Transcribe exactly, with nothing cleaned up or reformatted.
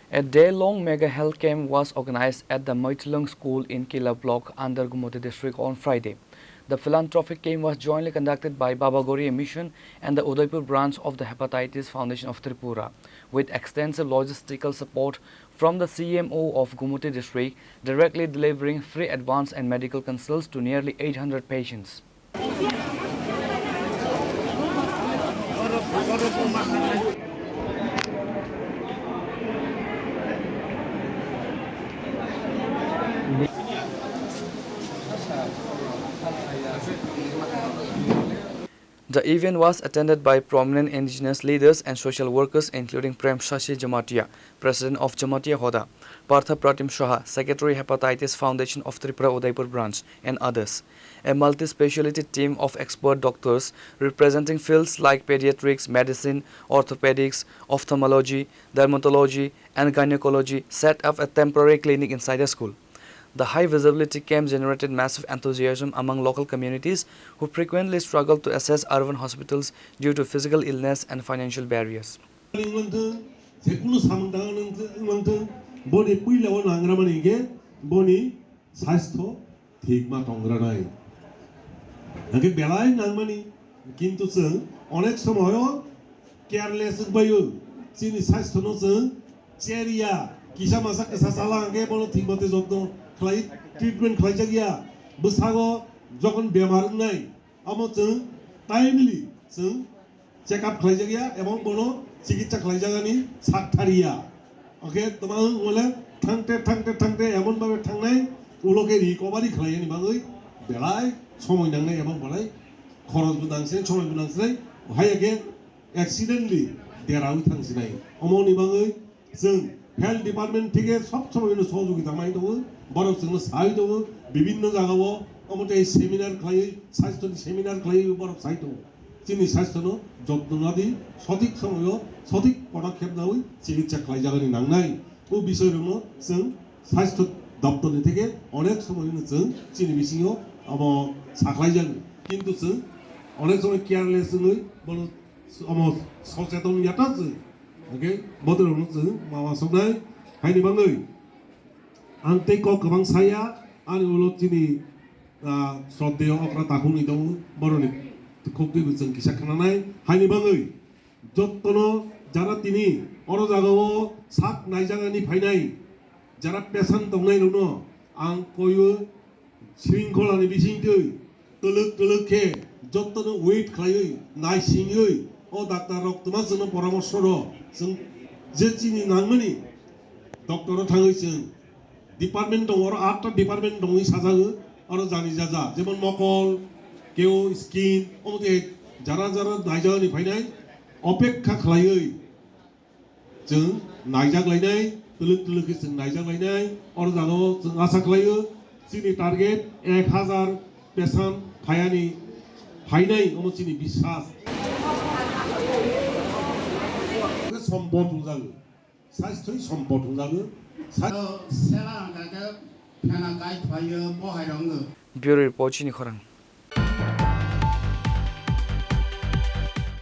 A day-long mega health camp was organized at the Maithlung School in Kila Block under Gumoti District on Friday. The philanthropic camp was jointly conducted by Baba Gauri Mission and the Udaipur branch of the Hepatitis Foundation of Tripura, with extensive logistical support from the C M O of Gumoti District, directly delivering free advance and medical consults to nearly eight hundred patients. The event was attended by prominent indigenous leaders and social workers, including Prem Shashi Jamatia, President of Jamatia Hoda, Partha Pratim Saha, Secretary, Hepatitis Foundation of Tripura Udaipur Branch, and others. A multi-speciality team of expert doctors representing fields like pediatrics, medicine, orthopedics, ophthalmology, dermatology, and gynecology set up a temporary clinic inside the school. The high visibility camp generated massive enthusiasm among local communities who frequently struggle to access urban hospitals due to physical illness and financial barriers. Wngmantwng, je kunu samung tang wngmantwng, boni puila o nangramani hwnkhe boni sastho thik ma tongranai. Hwnkhe belai nangmani, kintu chwng onek somoyo careless wngbaio, chini sasthono chwng cherya, kisa masa kisa chala hwnkhe bono thik mate jotno khlai, treatment khlaijakya, bwsago jokhon bemar wngnai, amo chwng timely chwng check up khlaijakya ebong bono chikitsa khlaijagani sak thariya. Hwnkhe twma wng wngmale thangte, thangte, thangte emon babe thangnai, ulo khe recovery khlaiyani bagwi belai somoi nangnai ebong belai khorosbo nangsinai, somoibo nangsinai, haiya khe accidentally deraui thangsinai. Omoni bagwi chwng health department theke sob somoi no sohojogita mai tongo, borok chwngno sai tongo, bibinno jagao omo tei seminar khlaiwi, sasthoni seminar khlaiwi borok sai tongo. Chini sasthano jotno nadi, sothik somoyo sothik podokkhep nawi chikitsa khlaijagani nangnai. O bisoirokno chwng sasthw doptorni theke onek somoino chwng chini bisingo omo sakhlaijakgo. Kintu chwng onek somoi careless wngwi bono omo socheton yata chwng. Hwnkhe botorokno chwng mama soknai. Haini bagwi ang tei kok kwbang saya, ani ulo chini, ah, sroddheyo okra takhukni tongo, boroni khuk twibo chwng kisa khnanai. Haini bagwi jottono jara tini oro jagao sak naijaknani phainai, jara pesan tongnairokno ang koiwi shringkholani bisingtwi twlwk twlwk khe jottono wait khlaiwi naisingwi o daktar rok twma chwngno poramorso rw, chwng je chini nangmani doctor o thangwi chwng department tongo, oro atta department tongwi sajago, oro jani jaja, jemon mokol, keo skin, omo tei jara jara naijagani phainai, opekha khlaiwi chwng naijak lainai, twlwk twlwk khe chwng naijak lainai, oro jagao chwng asa khlaio, chini target ek hazar pesan phayani phainai, omo chini biswas. Sompot wngjago. Sasthoi sompot wngjago. Sa- Sela hwnkha khe phena kai phaio, bo hai rok wngkha. Bureau Report, chini khorang.